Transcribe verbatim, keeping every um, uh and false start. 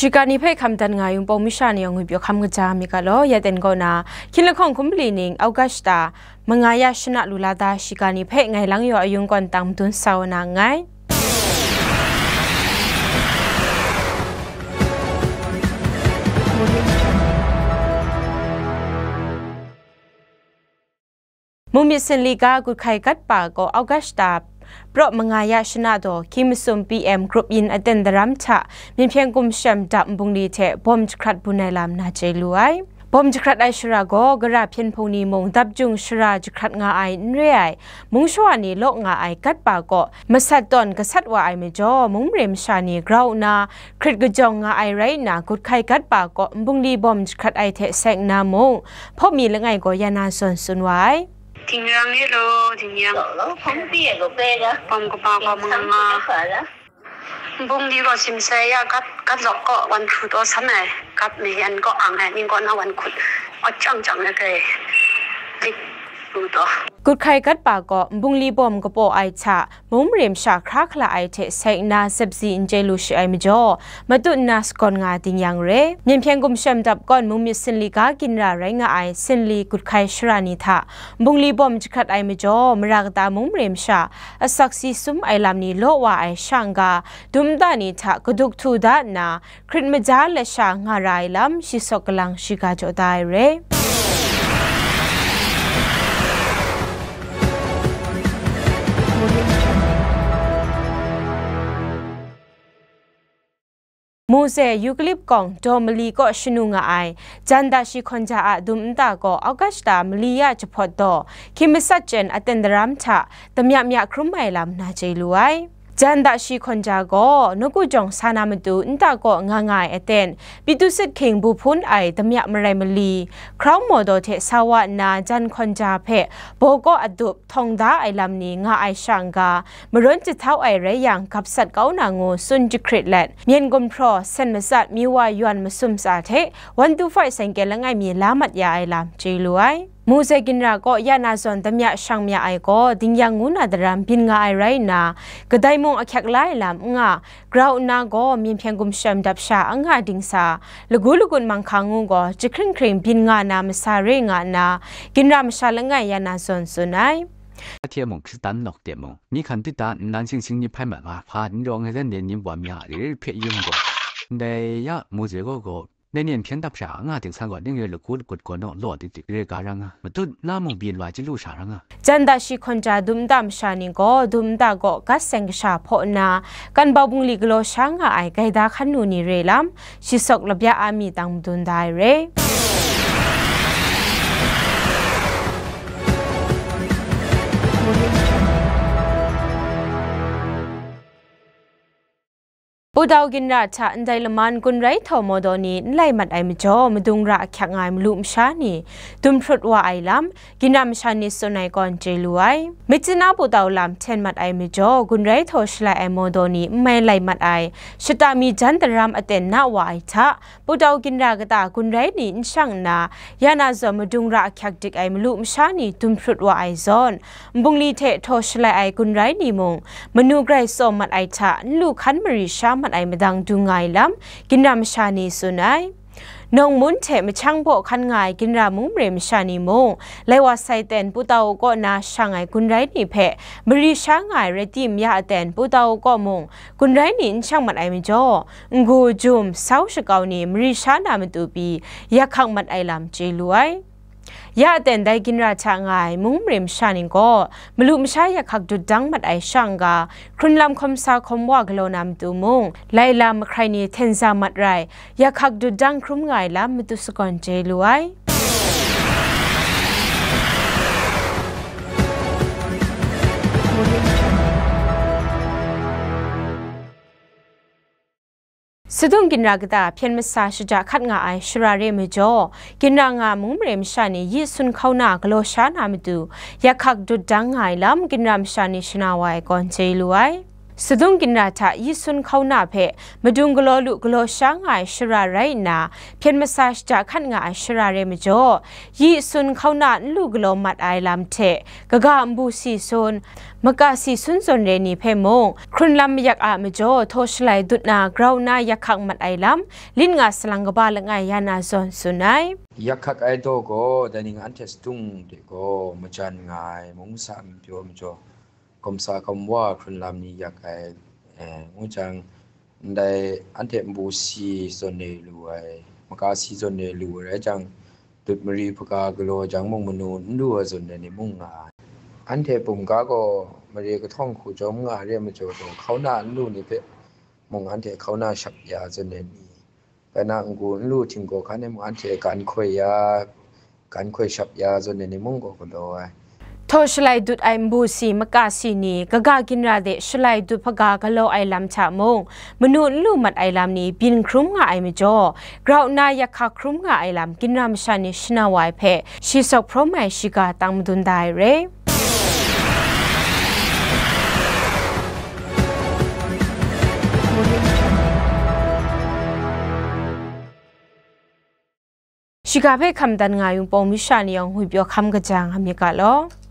Shiga ni hpe hkam dan nga ai Wunpawng masha ni yawng ngwipyaw hkam kaja mi ga law, ya ten kaw na, hkying lahkawng hkumpali ning August ta manga ya shana lu la da shiga ni hpe ngai lang yaw ayung kawn tang madun sa wa na nngai. Mung myit sinli ga gut hkai gat pa gaw August ta praw manga ya shana daw, hkying masum P M group yin aten daram hta Myen Hpyen Gumshem dap nbungli hte bawm jahkrat bun ai lam na chye lu ai. Bawm jahkrat ai shara gaw, gara hpyen hpung ni mung dap jung shara jahkrat nga ai n re ai, mung shawa ni law nga ai gat pa kaw masat tawn gasat wa ai majaw, mung mare masha ni grau nna hkrit kajawng nga ai rai nna, gut hkai gat pa kaw nbungli bawm jahkrat ai hte seng nna mung, hpawp mi langai gaw ya na zawn tsun wa ai. Dingrang e lo, dingrang. Bawm kaba gaw manga nga. Nbungli gaw simsai ya, gat, gat lawk kaw wan hkru taw san ai, gat mayan kaw ang ai, ning kaw na wan hkut, awt chyang chyang ai kai lik lu taw. Gut hkai gat pa kaw nbungli bawm kapaw ai hta, mung mare masha hkra hkala ai hte seng nna sapzi n chye lu shi ai majaw, matut nna sagawn nga ding yang re. Myen Hpyen Gumshem dap kawn mung myit sinli ga ginra rai nga ai sinli gut hkai shara ni hta, nbungli bawm jahkrat ai majaw, mara kata mung mare masha asak si sum ai lam ni law wa ai shang ga, dum nta ni hta kaduk htu da nna, hkrit maja lasha nga ra ai lam, shi sawk galang shiga jaw da ai re. Mose Eucalypt kawng daw mali kaw shanu nga ai, jan da shi hkawn ja a dum nta gaw August ta mali ya jahpawt daw, hkying masat chyen aten daram hta damya mya hkrum ai lam na chye lu ai. Jan da shi hkawn ja gaw, nawku jawng sa na matu nta kaw nga nga ai aten, Pitu sit hking bu hpun ai damya marai mali, hkrau maw daw hte sa wa nna, jan hkawn ja hpe baw kaw adup htawng da ai lam ni nga ai shang ga, marawn jahtau ai rai yang, gap sat kau na ngu tsun jahkrit let, myen gumhpraw, sen matsat, mi wa yawn masum tsa hte, one two five sengke langai mi la mat ya ai lam chye lu ai. Mose ginra kaw ya na zawn damya shang mya ai gaw, dingyang ngu na daram byin nga ai rai nna, kadai mung ahkyak la ai lam n nga, grau nna gaw, Myen Hpyen Gumshem dap sha anga dingsa, lagu lagun manghka ngu gaw, jahkring hkring byin nga na masa re nga nna, ginra masha langai ya na zawn tsun ai. Hte mung, Hkristan lawk de mung, mi hkan dita nnan sing sing ni hpai mat nga, hpa n rawng ai dan de ni wa mi a, re hpe yung gaw, ndai ya Mose gaw gaw, Dai ni nhpyen dap sha nga ting san gaw, ning re lagu lagut gaw naw law dik dik re ga ra nga, matut na mung byin wa chyalu sha ra nga. Jan da shi hkawn ja dum nta masha ni gaw, dum nta gaw gat seng kasha hpaw nna, kan bau bungli galaw sha nga ai gaida hkan nu ni re lam, shi sawk labya a mi tang madun da ai re. Pudau ginra hta ndai laman gun rai htaw mawdaw ni n lai mat ai majaw, madung ra ahkyak nga ai malu masha ni dum hprut wa ai lam, ginra masha ni tsun ai kawn chye lu ai. Myitkyina Pudau lam hten mat ai majaw, gun rai htaw shalai ai mawdaw ni n mai lai mat ai, shata mi jan daram aten na wa ai hta, Pudau ginra kata gun rai ni n shang nna, ya na zawn madung ra ahkyak dik ai malu masha ni dum hprut wa ai zawn, nbungli hte htaw shalai ai gun rai ni mung, manu grai tsawm mat ai hta, nlu hkan mari sha mat ai madang du nga ai lam, ginra masha ni tsun ai. Nawng mun hte mahkyang baw hkan nga ai ginra mung mare masha ni mung, lai wa sai ten Pudau kaw na shang ai gun rai ni hpe mari sha nga ai rai tim, ya aten Pudau kaw mung gun rai ni n shang mat ai majaw, ngu, jum, sau shakau ni mari sha na matu pyi yak hkak mat ai lam chye lu ai. Ya aten dai ginra hta nga ai mung mare masha ni gaw, malu masha yak hkak dut dang mat ai shang ga, hkrun lam hkawm sa hkawm wa galaw na matu mung, lai lam mahkrai ni hten za mat rai, yak hkak dut dang hkrum nga ai lam matu sagawn chye lu ai. Sadung ginra kata hpyen masa shaja hkat nga ai shara re majaw, ginra nga mung mare masha ni yi sun hkau na galaw sha na matu, yak hkak dut dang nga ai lam ginra masha ni shana wa ai kawn chye lu ai. Sadung ginra hta yi sun hkauna hpe madung galaw lu galaw sha nga ai shara rai nna, hpyen masa shada hkat nga ai shara re majaw, yi sun hkauna n lu galaw mat ai lam hte, kaga nbu si sun, maka si sun zawn re ni hpe mung, hkrun lam mayak a majaw, htaw shalai dut na grau na yak hkak mat ai lam, lit nga salang kaba langai ya na zawn tsun ai. Yak hkak ai daw gaw, dai ning anhte sadung de gaw majan nga ai, mung sa n pyaw majaw, gawmsa gawmwa hkrun lam ni yak ai, eh, ngu jang, ndai anhte nbu si zawn e lu ai, maka si zawn e lu ai rai jang, dut mari hpaga galaw jang mung manu n lu ai zawn e ni mung nga ai. Anhte bum ga gaw mare kahtawng hku jawm nga re ai majaw gaw, hkauna n lu ni hpe mung anhte hkauna shap ya zawn e ni, bai na n-gu n lu htinggaw hkan e mung anhte gan hkoi ya, gan hkoi shap ya zawn e ni mung gaw galaw ai. Htaw shalai dut ai nbu si, maka si ni, kaga ginra de shalai dut hpaga galaw ai lam hta mung, manu n lu mat ai lam ni byin hkrum nga ai majaw, grau nna yak hkak hkrum nga ai lam ginra masha ni shanau ai hpe, shi sawk hprawm ai shiga tang madun da ai re. Shiga hpe hkam dan nga ai Wunpawng masha ni yawng ngwi pyaw hkam kajang a myit ga law.